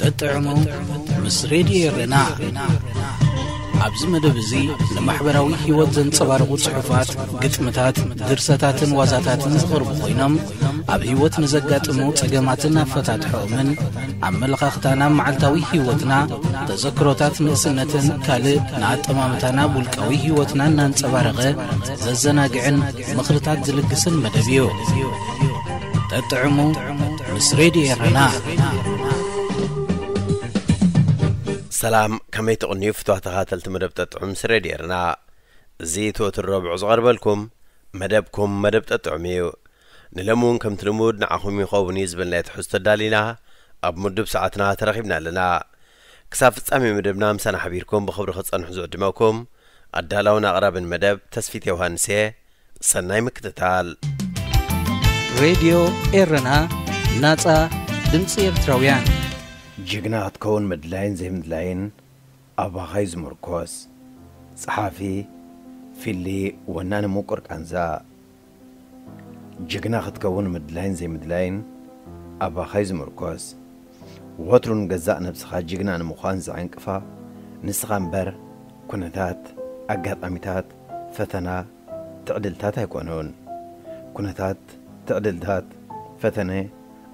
እጥዕሙ ምስ ሬድዮ ኤረና። ኣብዚ መደብ እዚ ንማሕበራዊ ህይወት ዘንጸባርቑ ጽሑፋት፣ ግጥምታት፣ ድርሰታትን ዋዛታትን ዝቐርቡ ኮይኖም፣ ኣብ ህይወት ንዘጋጥሙ ጸገማትን ኣፈታትሖኦምን፣ ኣመለኻኽታና፣ መዓልታዊ ህይወትና፣ ተዘክሮታት ንእስነትን ካልእ ንኣጠማምታና፣ ውልቃዊ ህይወትና እናንጸባረቐ ዘዘናግዕን ምኽርታት ዝልግስን መደብ እዩ። ጠጥዕሙ ምስ ሬድዮ ኤረና። ሰላም፣ ከመይ ትቕንዩ ፍትዋ ተኻተልቲ መደብ ጠጥዑም ምስ ሬድዮ ኤረና? እዚ እቲ ወትሩ ረቡዕ ዝቐርበልኩም መደብኩም መደብ ጠጥዑም እዩ። ንሎሚ እውን ከምቲ ልሙድ ንዓኹም ይኸውን እዩ ዝበልናዮ ትሕዝቶ ኣዳሊና ኣብ ምዱብ ሰዓትና ተረኺብና ኣለና። ክሳብ ፍጻሜ መደብና ምሳና ሓቢርኩም ብኽብሪ ክትጸንሑ ዝዕድመኩም ኣዳላውን ኣቕራብን መደብ ተስፊት ዮሃንስ እየ። ሰናይ ምክትታል። ሬድዮ ኤረና፣ ናጻ ድምጺ ኤርትራውያን። ጅግና ክትከውን ምድላይን ዘይምድላይን ኣባኻ እዩ ዝምርኮስ። ጸሓፊ ፊሊ ወናኒ ምቁር ቃንዛ። ጅግና ክትከውን ምድላይን ዘይምድላይን ኣባኻ እዩ ዝምርኮስ። ወትሩ ንገዛእ ነብስኻ ጅግና ንምዃን ዘዐንቅፋ ንስኻ እምበር፣ ኩነታት፣ ኣጋጣሚታት፣ ፈተና፣ ትዕድልታት ኣይኮኑን። ኩነታት፣ ትዕድልታት፣ ፈተነ፣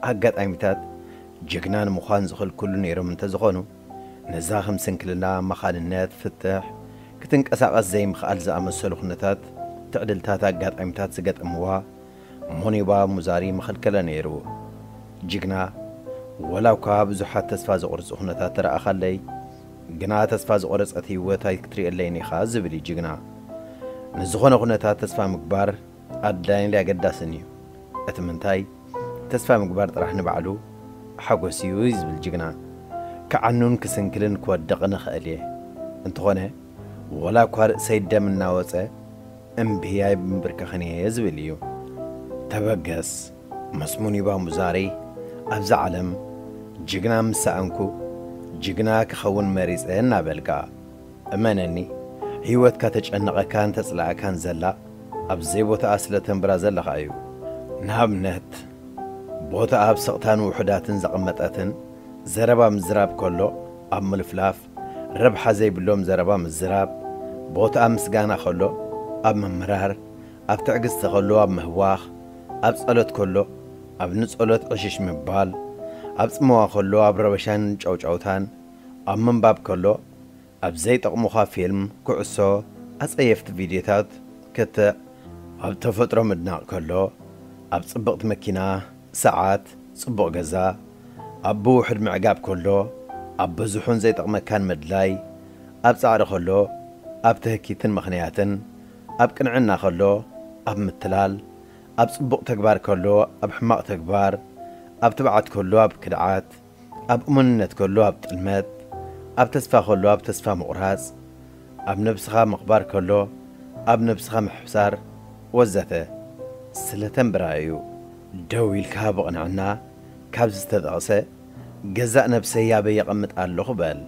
ኣጋጣሚታት ጅግና ንምዃን ዝኽልክሉ ነይሮም እንተዝኾኑ፣ ነዛ ከም ስንክልና፣ መኻንነት፣ ፍትሕ፣ ክትንቀሳቐስ ዘይምኽኣል ዝኣመሰሉ ኩነታት፣ ትዕድልታት፣ ኣጋጣሚታት ዝገጠምዋ ሞኒባ ሙዛሪ ምኸልከለ ነይሩ። ጅግና፣ ወላ እኳ ብዙሓት ተስፋ ዘቑርጹ ኩነታት ተረኣኻለይ፣ ግና ተስፋ ዝቖረጸት ህይወት ኣይክትርእየለይን ኢኻ ዝብል እዩ ጅግና። ንዝኾነ ኩነታት ተስፋ ምግባር ኣድላይን ኣገዳስን እዩ። እቲ ምንታይ፣ ተስፋ ምግባር ጥራሕ ንባዕሉ ሓጎስ እዩ እዩ ዝብል ጅግና። ክዓኑን ክስንክልን ክወድቕን እኽእል እየ። እንተኾነ፣ ወላ እኳ ርእሰይ ደም እናወጸ፣ እምቢ ኣይምብርከኽን እየ ዝብል እዩ። ተበገስ፣ ምስ ሙኒባ ሙዛሪ፣ ኣብዛ ዓለም ጅግና ምስ ሰኣንኩ፣ ጅግና ክኸውን መሪጸ እናበልካ፣ እመነኒ፣ ህይወትካ ተጨንቐካን ተጽልኣካን ዘላ፣ ኣብ ዘይቦታኣ ስለ ተንብራ ዘለኻ እዩ። ንኣብነት፣ ቦታኣ ኣብ ስቕታን ውሑዳትን ዘቐመጠትን፣ ዘረባ ምዝራብ ከሎ ኣብ ምልፍላፍ፣ ረብሓ ዘይብሎም ዘረባ ምዝራብ፣ ቦታኣ ምስጋና ከሎ ኣብ ምምራር፣ ኣብ ትዕግስቲ ከሎ ኣብ ምህዋኽ፣ ኣብ ጸሎት ከሎ ኣብ ንጸሎት ዕሽሽ ምባል፣ ኣብ ጽመዋ ከሎ ኣብ ረበሻን ጨውጨውታን፣ ኣብ ምንባብ ከሎ ኣብ ዘይጠቕሙኻ ፊልም፣ ኩዕሶ፣ ኣጸየፍቲ ቪድዮታት ክትዕ፣ ኣብ ተፈጥሮ ምድናቕ ከሎ፣ ኣብ ጽብቕቲ መኪና፣ ሰዓት፣ ጽቡቕ ገዛ፣ ኣብ ብውሑድ ምዕጋብ ከሎ፣ ኣብ በዝሑን ዘይጠቕመካን ምድላይ፣ ኣብ ጻዕሪ ከሎ፣ ኣብ ትህኪትን ምኽንያትን፣ ኣብ ቅንዕና ከሎ፣ ኣብ ምትላል፣ ኣብ ጽቡቕ ተግባር ከሎ፣ ኣብ ሕማቕ ተግባር፣ ኣብ ትብዓት ከሎ፣ ኣብ ክድዓት፣ ኣብ እሙንነት ከሎ ኣብ ጥልመት፣ ኣብ ተስፋ ከሎ ኣብ ተስፋ ምቑራጽ፣ ኣብ ነብስኻ ምኽባር ከሎ ኣብ ነብስኻ ምሕሳር ወዘተ ስለ ተንብራ እዩ። ደው ኢልካ ብቕንዕና ካብዚ ዝተጠቕሰ ገዛእ ነብሰይ ኣበይ የቐምጣ ኣለኹ በል።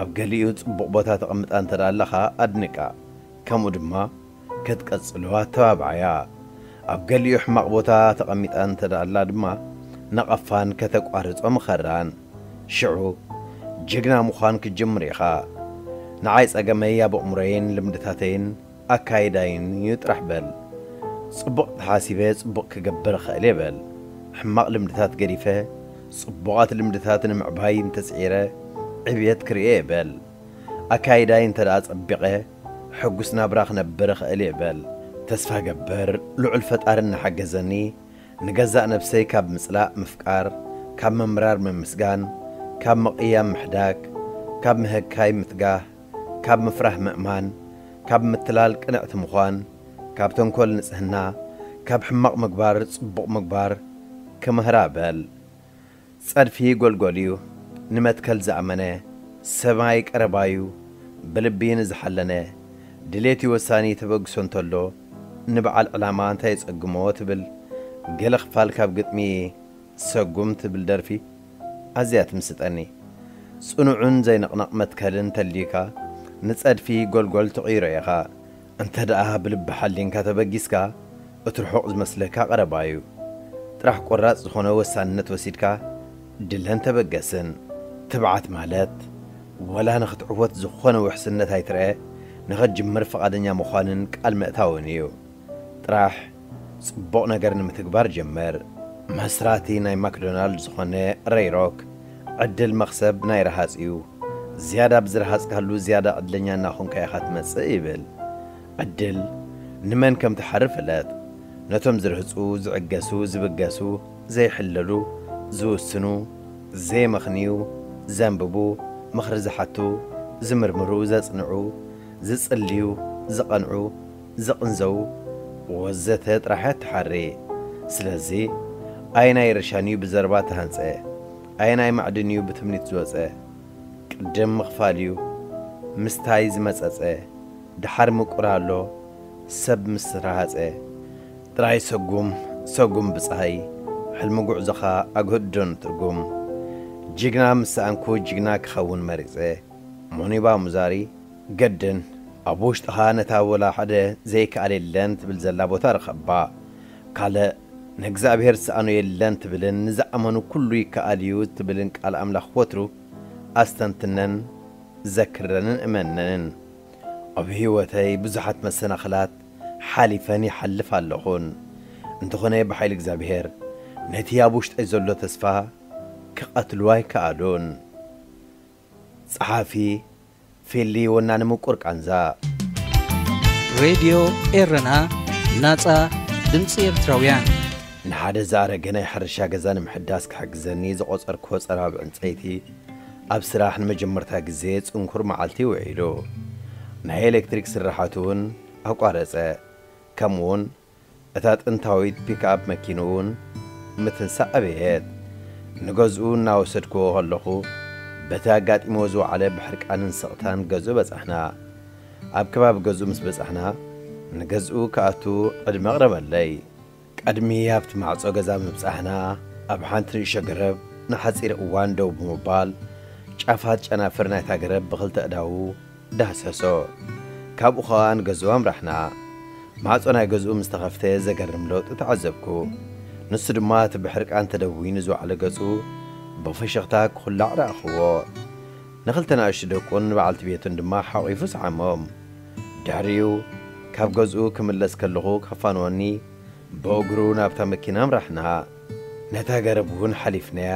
ኣብ ገሊኡ ጽቡቕ ቦታ ተቐምጣ እንተ ደኣ ኣለኻ ኣድንቃ። ከምኡ ድማ ክትቀጽሎ ኣተባብዓያ። ኣብ ገሊኡ ሕማቕ ቦታ ተቐሚጣ እንተ ደኣ ኣላ ድማ ነቐፋን ከተቋርጾ ምኸራን። ሽዑ ጅግና ምዃን ክትጅምር ኢኻ። ንዓይ ጸገመይ ኣብ ኣእምሮየይን ልምድታተይን ኣካይዳይን እዩ ጥራሕ በል። ጽቡቕ ተሓሲበ ጽቡቕ ክገብር እኽእል እየ በል። ሕማቕ ልምድታት ገዲፈ ጽቡቓት ልምድታት ንምዕባይ እንተጽዒረ ዕብየት ክርእየ እየ በል። ኣካይዳይ እንተ ደኣ ጸቢቐ፣ ሕጉስ ናብራ ክነብር እኽእል እየ በል። ተስፋ እገብር፣ ልዑል ፈጣሪ እናሓገዘኒ፣ ንገዛእ ነብሰይ ካብ ምጽላእ ምፍቃር፣ ካብ ምምራር ምምስጋን፣ ካብ ምቕያም ምሕዳግ፣ ካብ ምህካይ ምትጋህ፣ ካብ ምፍራህ ምእማን፣ ካብ ምትላል ቅንዕቲ ምዃን፣ ካብ ተንኮል ንጽህና፣ ካብ ሕማቕ ምግባር ጽቡቕ ምግባር ክምህራ በል። ጸድፊ ጎልጎል እዩ፣ ንመትከል ዝኣመነ፣ ሰማይ ቀረባዩ፣ ብልቢ ንዝሓለነ፣ ድሌት እዩ ወሳኒ ተበግሶ እንተሎ፣ ንበዓል ዕላማ እንታይ የጸግሞ ትብል፣ ገለ ክፋል ካብ ግጥሚ ሰጉም ትብል ደርፊ ኣዝያ ትምስጠኒ። ጽኑዕን ዘይንቕነቕ መትከልን ተልዩካ፣ ንጸድፊ ጎልጎል ትቕይሮ ኢኻ። እንተ ደኣ ብልቢ ሓሊንካ ተበጊስካ፣ እቲ ርሑቕ ዝመስለካ ቀረባ እዩ። ጥራሕ ቆራጽ ዝኾነ ወሳንነት ወሲድካ፣ ድለን ተበገስን። ትብዓት ማለት፣ ወላ ንኽትዕወት ዝኾነ ውሕስነት ኣይትርኤ፣ ንኽትጅምር ፍቓደኛ ምዃንን ቃል ምእታውን እዩ። ጥራሕ ጽቡቕ ነገር ንምትግባር ጀምር። መስራቲ ናይ ማክዶናልድ ዝኾነ ሬይ ሮክ፣ ዕድል መኽሰብ ናይ ረሃጽ እዩ። ዝያዳ ብዝረሃጽካሉ ዝያዳ ዕድለኛ እናኾንካ ኢኻ ትመጽእ ይብል። ዕድል ንመን ከም ትሓሪ ፍለጥ። ነቶም ዝርህጹ፣ ዝዕገሱ፣ ዝብገሱ፣ ዘይሕለሉ፣ ዝውስኑ፣ ዘየመኽንዩ፣ ዘንብቡ፣ ምኽሪ ዝሓቱ፣ ዝምርምሩ፣ ዘጽንዑ፣ ዝጽልዩ፣ ዝቐንዑ፣ ዝቕንዘዉ፣ ወዘተ ጥራሕ እያ ትሓሪ። ስለዚ ኣየናይ ርሻን እዩ ብዘረባ ተሃንጸ? ኣየናይ ማዕድን እዩ ብትምኒት ዝወጸ? ቅድም ምኽፋል እዩ ምስታይ ዝመጸጸ፣ ደሓር ምቁር ኣሎ ሰብ ምስ ረሃጸ። ጥራይ ሰጉም ሰጉም ብጻይ፣ ሕልሚ ጉዕዞኻ ኣግህዶን ትርጉም። ጅግና ምስ ሰኣንኩ ጅግና ክኸውን መሪጸ። ሞኒባ ሙዛሪ። ገድን ኣብ ውሽጥኻ ነታ ወላ ሓደ ዘይከኣል የለን ትብል ዘላ ቦታ ርኸባ። ካልእ ንእግዚኣብሔር ዝሰኣኖ የለን ትብልን ንዝኣመኑ ኩሉ ይከኣል እዩ ትብልን ቃል ኣምላኽ ወትሩ ኣስተንትነን ዘክረንን እመነንን። ኣብ ህይወተይ ብዙሓት መሰናኽላት ሓሊፈን ይሓልፍ ኣለኹን። እንተኾነ ብሓይሊ እግዚኣብሔር ነቲ ኣብ ውሽጠይ ዘሎ ተስፋ ክቐትልዎ ኣይከኣሉን። ጸሓፊ ፊሊ ወናኒ ምቁር ቃንዛ። ሬድዮ ኤረና፣ ናጻ ድምጺ ኤርትራውያን። ንሓደ ዝኣረገ ናይ ሕርሻ ገዛ ንምሕዳስ ክሕግዘኒ ዝቖጸርክዎ ጸራብ ዕንጸይቲ ኣብ ስራሕ ንመጀመርታ ግዜ ጽንኩር መዓልቲ ውዒሉ። ናይ ኤሌክትሪክ ስርሓቱ እውን ኣቋረጸ። ከምኡውን እታ ጥንታዊት ፒክኣፕ መኪንኡ እውን ምትንሳእ ኣበየት። ንገዝኡ እናወሰድክዎ ከለኹ በቲ ኣጋጢምዎ ዝወዓለ ብሕርቃንን ስቕታን ገዝኡ በጻሕና። ኣብ ከባቢ ገዝኡ ምስ በጻሕና ንገዝኡ ክኣቱ ዕድመ ኣቕረበለይ። ቀድሚ ኣብቲ ማዕጾ ገዛ ምብጻሕና ኣብ ሓንቲ ንእሽቶ ገረብ ንሓጺር እዋን ደው ብምባል ጫፋት ጨናፍር ናይታ ገረብ ብኽልተ ኣእዳዉ ዳህሰሶ። ካብኡ ኸኣ ንገዝኡ ኣምራሕና። ማዕጾ ናይ ገዝኡ ምስ ተኸፍተ ዘገርም ለውጢ ተዓዘብኩ። ንሱ ድማ እቲ ብሕርቃን ተደዊኑ ዝወዓለ ገጹ ብፍሽኽታ ክኹላዕ ረኣኽዎ። ንኽልተ ንኣሽቱ ደቁን ንበዓልቲ ቤቱን ድማ ሓቒፉ ሰዓሞም። ድሕሪኡ ካብ ገዝኡ ክምለስ ከለኹ ከፋንወኒ ብእግሩ ናብታ መኪና ኣምራሕና። ነታ ገረብ እውን ሓሊፍናያ።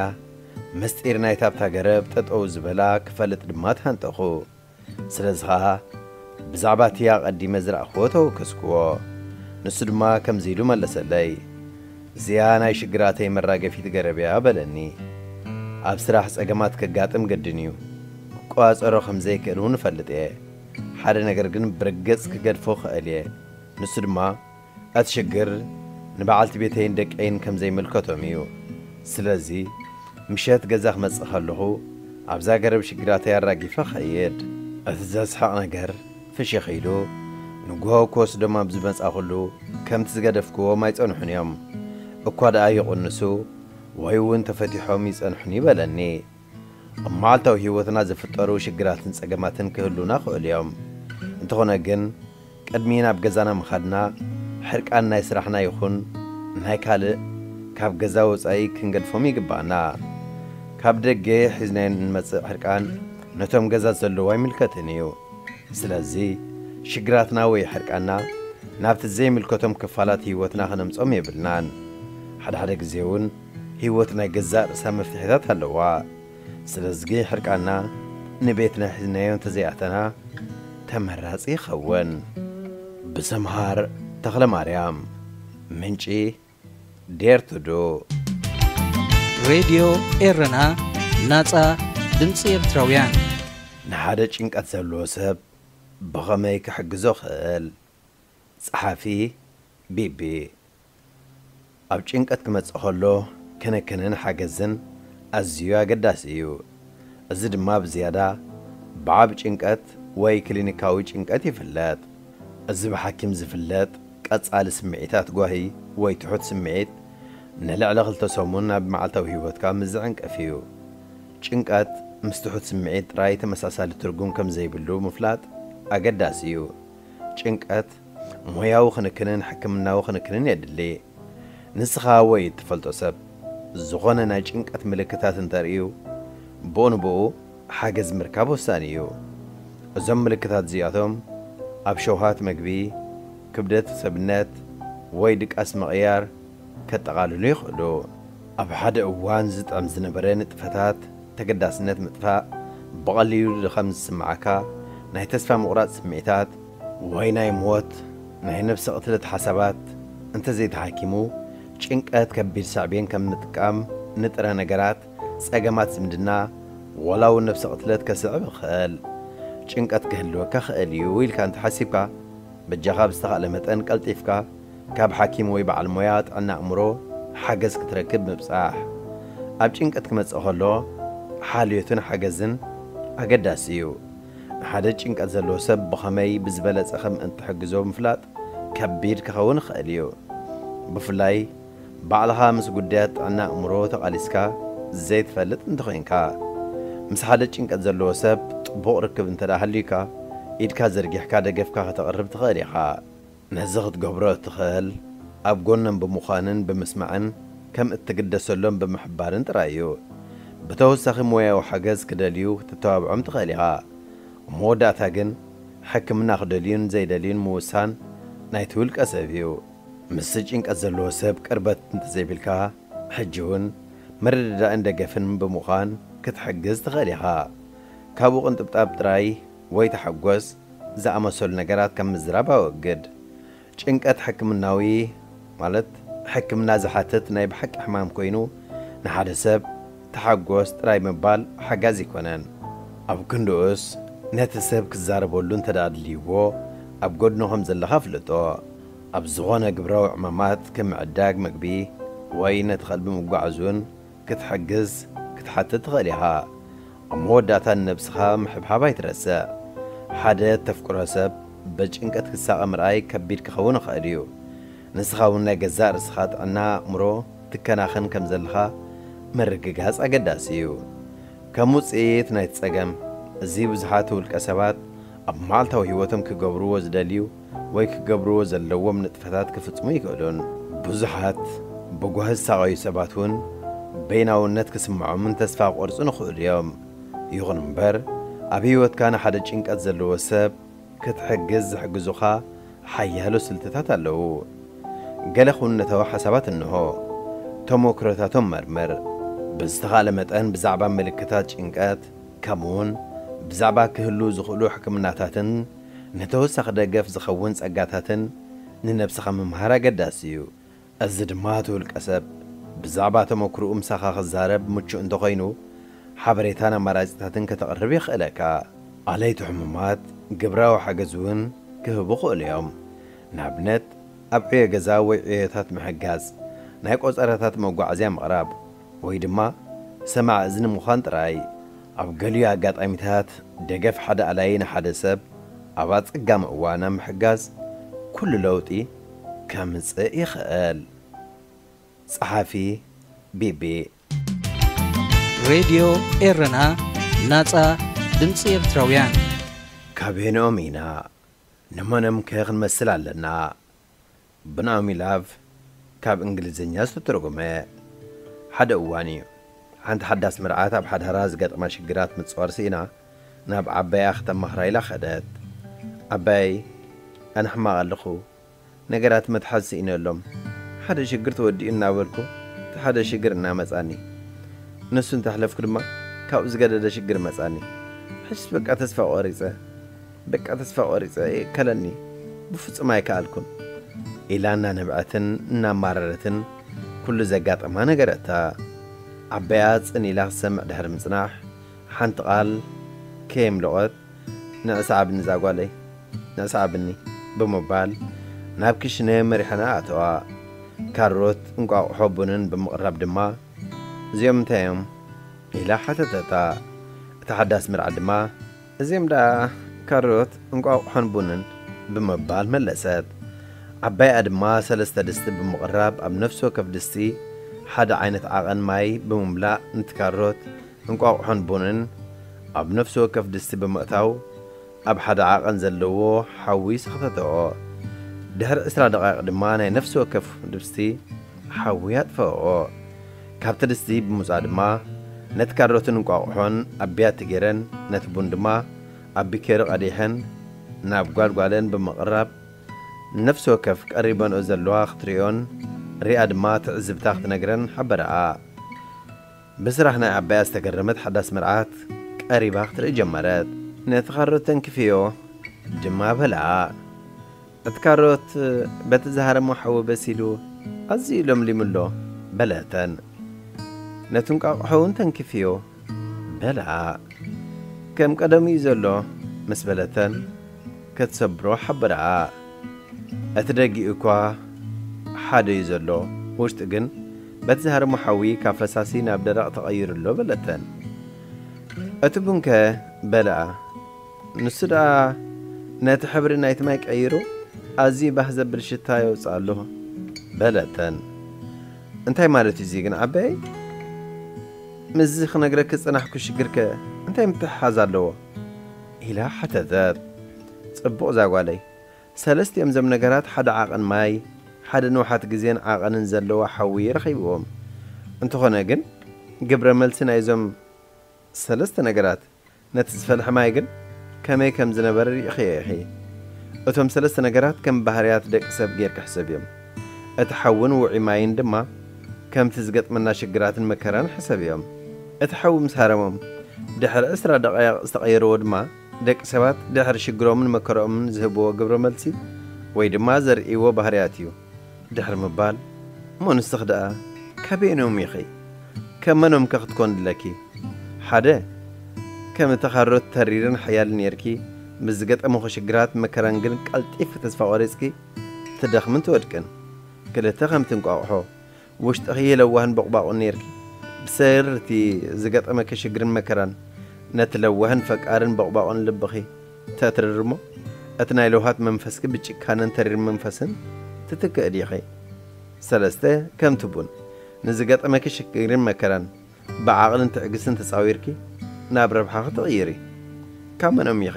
ምስጢር ናይታ ኣብታ ገረብ ጠጠው ዝበላ ክፈልጥ ድማ ተሃንጠኹ። ስለዚ ኸኣ ብዛዕባ እቲ ኣቐዲመ ዝረኣኽዎ ተወከስክዎ። ንሱ ድማ ከምዚ ኢሉ መለሰለይ፣ እዚኣ ናይ ሽግራተይ መራገፊት ገረብ እያ በለኒ። ኣብ ስራሕ ጸገማት ከጋጥም ግድን እዩ። ክቆጻጸሮ ከም ዘይክእል እውን እፈልጥ እየ። ሓደ ነገር ግን ብርግጽ ክገድፎ እኽእል እየ። ንሱ ድማ እቲ ሽግር ንበዓልቲ ቤተይን ደቀይን ከም ዘይምልከቶም እዩ። ስለዚ ምሸት ገዛ ክመጽእ ከለኹ ኣብዛ ገረብ ሽግራተይ ኣራጊፈ እኸይድ። እቲ ዘስሕቕ ነገር ፍሽኽ ኢሉ ንግሆ ክወስዶም ኣብ ዝመጻኹሉ ከምቲ ዝገደፍክዎም ኣይጸንሑን እዮም። እኳ ደኣ ይቕንሱ ወይ እውን ተፈቲሖም ይጸንሑኒ በለኒ። ኣብ መዓልታዊ ህይወትና ዝፍጠሩ ሽግራትን ጸገማትን ክህሉና ይኽእሉ እዮም። እንተኾነ ግን ቅድሚ ናብ ገዛና ምኻድና ሕርቃን ናይ ስራሕና ይኹን ናይ ካልእ ካብ ገዛ ወጻኢ ክንገድፎም ይግባኣና። ካብ ደገ ሒዝናዮ እንመጽእ ሕርቃን ነቶም ገዛ ዘለዉ ኣይምልከትን እዩ። ስለዚ ሽግራትና ወይ ሕርቃንና ናብቲ ዘይምልከቶም ክፋላት ህይወትና ከነምጽኦም የብልናን። ሓደ ሓደ ግዜ እውን ህይወት ናይ ገዛእ ርእሳ መፍትሒታት ኣለዋ። ስለዚ ሕርቃንና ንቤትና ሒዝናዮ እንተዘይኣተና ተመራጺ ይኸውን። ብሰምሃር ተኽለማርያም። ምንጪ ዴርቱዱ። ሬድዮ ኤረና፣ ናጻ ድምጺ ኤርትራውያን። ንሓደ ጭንቀት ዘለዎ ሰብ ብኸመይ ክሕግዞ እኽእል? ጸሓፊ ቢቢ። ኣብ ጭንቀት ክመጽእ ከሎ ክንክንን ሓገዝን ኣዝዩ ኣገዳሲ እዩ። እዚ ድማ ብዝያዳ ብዓቢ ጭንቀት ወይ ክሊኒካዊ ጭንቀት ይፍለጥ። እዚ ብሓኪም ዝፍለጥ ቀጻሊ ስምዒታት ጓሂ ወይ ትሑት ስምዒት ንልዕሊ ክልተ ሰሙን ኣብ መዓልታዊ ህይወትካ ምስ ዝዕንቅፍ እዩ። ጭንቀት ምስ ትሑት ስምዒት ጥራይ ተመሳሳሊ ትርጉም ከም ዘይብሉ ምፍላጥ ኣገዳሲ እዩ። ጭንቀት ሞያዊ ክንክንን ሕክምናዊ ክንክንን የድሊ። ንስኻ ወይ እትፈልጦ ሰብ ዝኾነ ናይ ጭንቀት ምልክታት እንተርእዩ፣ ብኡ ንብኡ ሓገዝ ምርካብ ወሳኒ እዩ። እዞም ምልክታት እዚኣቶም ኣብ ሸውሃት መግቢ፣ ክብደት ሰብነት ወይ ድቃስ ምቕያር ከጠቓልሉ ይኽእሉ። ኣብ ሓደ እዋን ዝጥዕም ዝነበረ ንጥፈታት፣ ተገዳስነት ምጥፋእ፣ ብቐሊሉ ድኻም ዝስምዓካ፣ ናይ ተስፋ ምቑራጽ ስምዒታት፣ ወይ ናይ ሞት፣ ናይ ነብሰ ቅትለት ሓሳባት እንተዘይተሓኪሙ፣ ጭንቀት ከቢድ ሳዕቤን ከም ምጥቃም ንጥረ ነገራት፣ ጸገማት ዝምድና፣ ወላ እውን ነብሰ ቅትለት ከስዕብ ይኽእል። ጭንቀት ክህልወካ ክእል እዩ ኢልካ እንተሓሲብካ፣ በጃኻ ብዝተኻእለ መጠን ቀልጢፍካ ካብ ሓኪም ወይ በዓል ሞያ ጥዕና ኣእምሮ ሓገዝ ክትረክብ ምብጻሕ። ኣብ ጭንቀት ክመጽእ ከሎ ሓልዮትን ሓገዝን ኣገዳሲ እዩ። ንሓደ ጭንቀት ዘለዎ ሰብ ብኸመይ ብዝበለጸ ከም እትሕግዞ ምፍላጥ ከቢድ ክኸውን ይኽእል እዩ። ብፍላይ ባዕልኻ ምስ ጉዳያት ጥዕና ኣእምሮ ተቓሊስካ ዘይትፈልጥ እንተኾይንካ። ምስ ሓደ ጭንቀት ዘለዎ ሰብ ጥቡቕ ርክብ እንተ ደኣ ሃልዩካ፣ ኢድካ ዘርጊሕካ ደገፍካ ከተቕርብ ትኽእል ኢኻ። ነዚ ክትገብሮ እትኽእል ኣብ ጎኖም ብምዃንን ብምስማዕን ከም እትግደሰሎም ብምሕባርን ጥራይ እዩ። ብተወሳኺ ሞያዊ ሓገዝ ክደልዩ ክትተባብዖም ትኽእል ኢኻ። ኣብ መወዳእታ ግን ሕክምና ክደልዩን ዘይደልዩን ምውሳን ናይቲ ውልቀ ሰብ እዩ። ምስ ጭንቀት ዘለዎ ሰብ ቅርበት እንተዘይብልካ፣ ሕጂ እውን ምርድዳእን ደገፍን ብምዃን ክትሕግዝ ትኽእል ኢኻ። ካብኡ ቅንጥብጣብ ጥራይ ወይ ተሓጎስ ዝኣመሰሉ ነገራት ከም ምዝራብ ኣወግድ። ጭንቀት ሕክምናዊ፣ ማለት ሕክምና ዝሓትት ናይ ብሓቂ ሕማም ኮይኑ፣ ንሓደ ሰብ ተሓጎስ ጥራይ ምባል ሓጋዚ ኣይኮነን። ኣብ ክንድኡስ፣ ነቲ ሰብ ክዛረበሉ እንተ ደኣ ኣድልይዎ፣ ኣብ ጎድኑ ከም ዘለኻ ኣፍልጦ። ኣብ ዝኾነ ግብራዊ ዕማማት ከም ምዕዳግ መግቢ ወይ ነቲ ከልቢ ምጓዓዝ እውን ክትሕግዝ ክትሓትት ትኽእል ኢኻ። ኣብ መወዳእታ ንነብስኻ ምሕብሓብ ኣይትረስዕ። ሓደ እተፍቅሮ ሰብ ብጭንቀት ክሳቐ ምርኣይ ከቢድ ክኸውን ይኽእል እዩ። ንስኻ እውን ናይ ገዛእ ርእስኻ ጥዕና ኣእምሮ ትከናኸን ከም ዘለኻ ምርግጋጽ ኣገዳሲ እዩ። ከም ውጽኢት ናይቲ ጸገም፣ እዚ ብዙሓት ውልቀ ሰባት ኣብ መዓልታዊ ህይወቶም ክገብርዎ ዝደልዩ ወይ ክገብርዎ ዘለዎም ንጥፈታት ክፍጽሙ ይኽእሉን። ብዙሓት ብጓሂ ዝሳቐዩ ሰባት እውን በይናውነት ክስምዖምን ተስፋ ክቖርጹን ይኽእሉ እዮም። ይኹን እምበር፣ ኣብ ህይወትካ ንሓደ ጭንቀት ዘለዎ ሰብ ክትሕግዝ ዝሕግዙኻ ሓያሎ ስልትታት ኣለዉ። ገለ ክውንነታዊ ሓሳባት እንሆ። ተመክሮታቶም መርምር። ብዝተኻእለ መጠን ብዛዕባ ምልክታት ጭንቀት፣ ከምኡውን ብዛዕባ ክህሉ ዝኽእሉ ሕክምናታትን ንተወሳኺ ደገፍ ዝኸውን ጸጋታትን ንነብስኻ ምምሃር ኣገዳሲ እዩ። እዚ ድማ እቲ ውልቀ ሰብ ብዛዕባ ተመክሮኡ ምሳኻ ክዛረብ ምቹእ እንተኾይኑ፣ ሓበሬታን ኣማራጺታትን ከተቕርብ የኽእለካ። ኣለይቲ ሕሙማት ግብራዊ ሓገዝ እውን ክህቡ ይኽእሉ እዮም። ንኣብነት፣ ኣብ ዕዮ ገዛ ወይ ዕዮታት ምሕጋዝ፣ ናይ ቆጸራታት መጓዓዝያ ምቕራብ፣ ወይ ድማ ሰማዕ እዝኒ ምዃን ጥራይ። ኣብ ገሊኡ ኣጋጣሚታት፣ ደገፍ ሓደ ኣላዪ ንሓደ ሰብ ኣብ ኣጸጋሚ እዋን ኣብ ምሕጋዝ ኩሉ ለውጢ ከምጽእ ይኽእል። ጸሓፊ፣ ቢቢ። ሬድዮ ኤረና፣ ናጻ ድምጺ ኤርትራውያን። ካበየንኦም ኢና? ንመነምከ ክንመስል ኣለና? ብናኦሚ ላቭ፣ ካብ እንግሊዝኛ ዝተተርጎመ። ሓደ እዋን እዩ። ሓንቲ ሓዳስ መርዓት ኣብ ሓዳራ ዝገጠማ ሽግራት ምጽዋር ስኢና ናብ ዓባያ ክተማኽራ ኢላ ከደት። ዓባይ፣ ኣነ ሕማቕ ኣለኹ። ነገራት መትሓዝ ስኢነሎም። ሓደ ሽግር ተወዲኡ እናበልኩ፣ እቲ ሓደ ሽግር እናመጻኒ። ንሱ እንተሕለፍኩ ድማ፣ ካብኡ ዝገደደ ሽግር መጻኒ። ሕጅስ በቃ ተስፋ ቆሪጸ። በቃ ተስፋ ቆሪጸ፣ የእከለኒ። ብፍጹም ኣይከኣልኩን። ኢላ እናነብዐትን እናማረረትን ኩሉ ዘጋጠማ ነገረታ። ዓባያ ጽን ኢላ ክትሰምዕ ድሕሪ ምጽናሕ፣ ሓንቲ ቃል ከየምለቖት፣ "ንዕስ ዓብኒ እዛ ጓለይ፣ ንዕስ ዓብኒ" ብምባል ናብ ክሽነ መሪሐና ኣተዋ። ካሮት፣ እንቋቑሖ፣ ቡንን ብምቕራብ ድማ፣ "እዚኦም እንታይ እዮም?" ኢላ ሓተተታ። እታ ሓዳስ መርዓት ድማ፣ "እዚኦም ደኣ ካሮት፣ እንቋቑሖን ቡንን" ብምባል መለሰት። ዓባይኣ ድማ ሰለስተ ድስቲ ብምቕራብ ኣብ ነፍሲ ወከፍ ድስቲ ሓደ ዓይነት ዓቐን ማይ ብምምላእ ነቲ ካሮት፣ እንቋቑሖን ቡንን ኣብ ነፍሲ ወከፍ ድስቲ ብምእታው ኣብ ሓደ ዓቐን ዘለዎ ሓዊ ሰኽተተኦ። ድሕሪ ዕስራ ደቓይቕ ድማ ናይ ነፍሲ ወከፍ ድስቲ ሓዊ ኣጥፈኦ። ካብቲ ድስቲ ብምውጻእ ድማ ነቲ ካሮትን እንቋቑሖን ኣብ ቢያቲ ገይረን፣ ነቲ ቡን ድማ ኣብ ቢኬሪ ቀዲሐን ናብ ጓልጓለን ብምቕራብ፣ ነፍሲ ወከፍ ቀሪበንኦ ዘለዋ ክትርእዮን ሪኣ ድማ ትዕዝብታ ክትነግረን ሓበረኣ። ብስራሕ ናይ ዓባያ ዝተገረመት ሓዳስ መርዓት ቀሪባ ክትርኢ ጀመረት። ነቲ ካሮት ተንክፍዮ ድማ በልዓ። እቲ ካሮት በቲ ዝሃረሞ ሓዊ በሲሉ ኣዝዩ ለምሊሙ ኣሎ በለተን። ነቲ እንቋቑሖ እውን ተንክፍዮ በልዓ። ከም ቀደሙ እዩ ዘሎ ምስ በለተን፣ ከትሰብሮ ሓበረኣ። እቲ ደጊኡ እኳ ሓደ እዩ ዘሎ፣ ውሽጢ ግን በቲ ዝሃረሞ ሓዊ ካብ ፈሳሲ ናብ ደረቕ ተቐይሩ ኣሎ በለተን። እቲ ቡንከ በልኣ። ንሱ ደኣ ነቲ ሕብሪ ናይቲ ማይ ቀይሩ ኣዝዩ ባህ ዘብል ሽታ የውፅእ ኣሎ በለተን። እንታይ ማለት እዩ እዚ ግን ዓበይ? ምስዚ ክነግረኪ ዝጸናሕኩ ሽግርከ እንታይ ምትሕሓዝ ኣለዎ? ኢላ ሓተተት። ጽቡቕ እዛ ጓለይ። ሰለስቲኦም እዞም ነገራት ሓደ ዓቐን ማይ፣ ሓደ ንውሓት ግዜን ዓቐንን ዘለዎ ሓዊ ረኺብዎም። እንተኾነ ግን፣ ግብረ መልሲ ናይዞም ሰለስተ ነገራት ነቲ ዝፈልሐ ማይ ግን ከመይ ከም ዝነበረ ርኢኽዮ ኢኺ። እቶም ሰለስተ ነገራት ከም ባህርያት ደቂ ሰብ ጌርኪ ሕሰብዮም። እቲ ሓውን ውዑይ ማይን ድማ ከምቲ ዝገጥመና ሽግራትን መከራን ሕሰብዮም። እቲ ሓዊ ምስ ሃረሞም ድሕሪ ዕስራ ደቓይቕ ዝተቐየርዎ ድማ ደቂ ሰባት ድሕሪ ሽግሮምን መከርኦምን ዝህብዎ ግብረ መልሲ ወይ ድማ ዘርእይዎ ባህርያት እዩ። ድሕሪ ምባል፣ እሞ ንስኺ ደኣ ካበየኖም ኢኺ? ከመኖም ከ ክትኮን ድለኪ? ሓደ፣ ከም እቲ ካሮት ተሪርን ሓያልን ኔርኪ፣ ምስ ዝገጠሙኺ ሽግራት መከራን ግን ቀልጢፍኪ ተስፋ ቆሪጽኪ ትደኽምን ትወድቅን። ክልተ፣ ከምቲ እንቋቑሖ ውሽጥኺ ለዋህን ቦቕባቑን ኔርኪ፣ ብሰሪ እቲ ዝገጠመኪ ሽግርን መከራን ነቲ ለዋህን ፈቃርን ቦቕባቑን ልብኺ ተትርርሞ፣ እቲ ናይ ለውሃት መንፈስኪ ብጭካነን ተሪር መንፈስን ትትክእ ዲኺ? ሰለስተ፣ ከምቲ ቡን ንዝገጠመኪ ሽግርን መከራን ብዓቕልን ትዕግስትን ተጻዊርኪ ናብ ረብሓኺ ትቕይሪ። ካብ መኖም ኢኺ?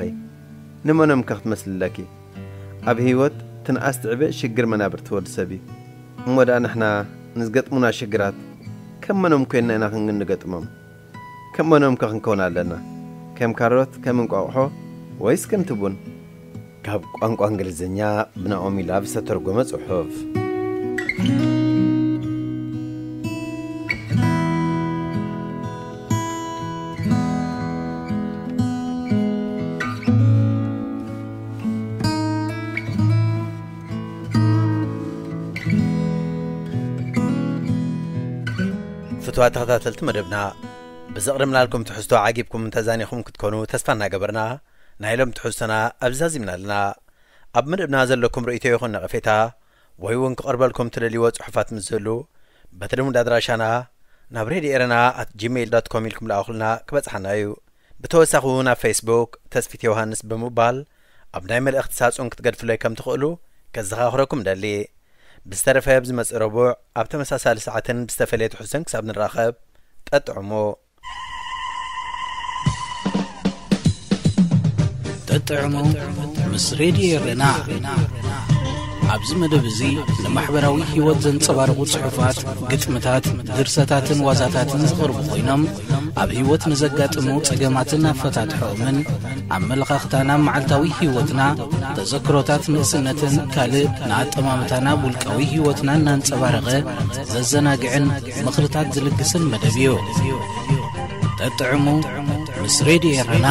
ንመኖም ከ ክትመስሊ ኣለኪ? ኣብ ህይወት ትንኣስ ትዕበ ሽግር መናብርቲ ወዲ ሰብ እዩ። እሞ ደኣ ንሕና ንዝገጥሙና ሽግራት ከም መኖም ኮይንና ኢና ክንገጥሞም? ከም መኖም ከ ክንከውን ኣለና? ከም ካሮት፣ ከም እንቋቑሖ፣ ወይስ ከምቲ ቡን? ካብ ቋንቋ እንግሊዝኛ ብናኦሚ ላቭ ዝተተርጎመ ጽሑፍ። ፍትዋ ተኸታተልቲ መደብና፣ ብዘቕደምናልኩም ትሕዝቶ ዓጊብኩም ተዛኒኹም ክትኮኑ ተስፋ እናገበርና፣ ናይ ሎም ትሕዝቶና ኣብዚ ዛዚምና ኣለና። ኣብ መደብና ዘለኩም ርእይቶ ይኹን ነቐፌታ፣ ወይ እውን ክቐርበልኩም ትደልይዎ ጽሑፋት ምስ ዝህሉ፣ በቲ ልሙድ ኣድራሻና ናብ ሬድዮ ኤረና ኣት ጂሜይል ዶት ኮም ኢልኩም ለኣኹልና ክበጽሓና እዩ። ብተወሳኺ እውን ኣብ ፌስቡክ ተስፊት ዮሃንስ ብምባል ኣብ ናይ መልእኽቲ ሳጹን ክትገድፉለይ ከም ትኽእሉ ከዘኻኽረኩም ደሊ። ብዝተረፈ ኣብ ዝመጽእ ረቡዕ ኣብ ተመሳሳሊ ሰዓትን ብዝተፈለየ ትሕዝቶን ክሳብ ንራኸብ፣ ጠጥዕሙ። ጠጥዕሙ ምስ ሬድዮ ኤረና። ኣብዚ መደብ እዚ ንማሕበራዊ ህይወት ዘንጸባርቑ ጽሑፋት፣ ግጥምታት፣ ድርሰታትን ዋዛታትን ዝቐርቡ ኮይኖም፣ ኣብ ህይወት ንዘጋጥሙ ጸገማትን ኣፈታትሖኦምን፣ ኣመለኻኽታና ኣብ መዓልታዊ ህይወትና፣ ተዘክሮታት ንእስነትን ካልእ ንኣጠማምታና ኣብ ውልቃዊ ህይወትና እናንጸባረቐ ዘዘናግዕን ምኽርታት ዝልግስን መደብ እዩ። ጠጥዕሙ ምስ ሬድዮ ኤረና።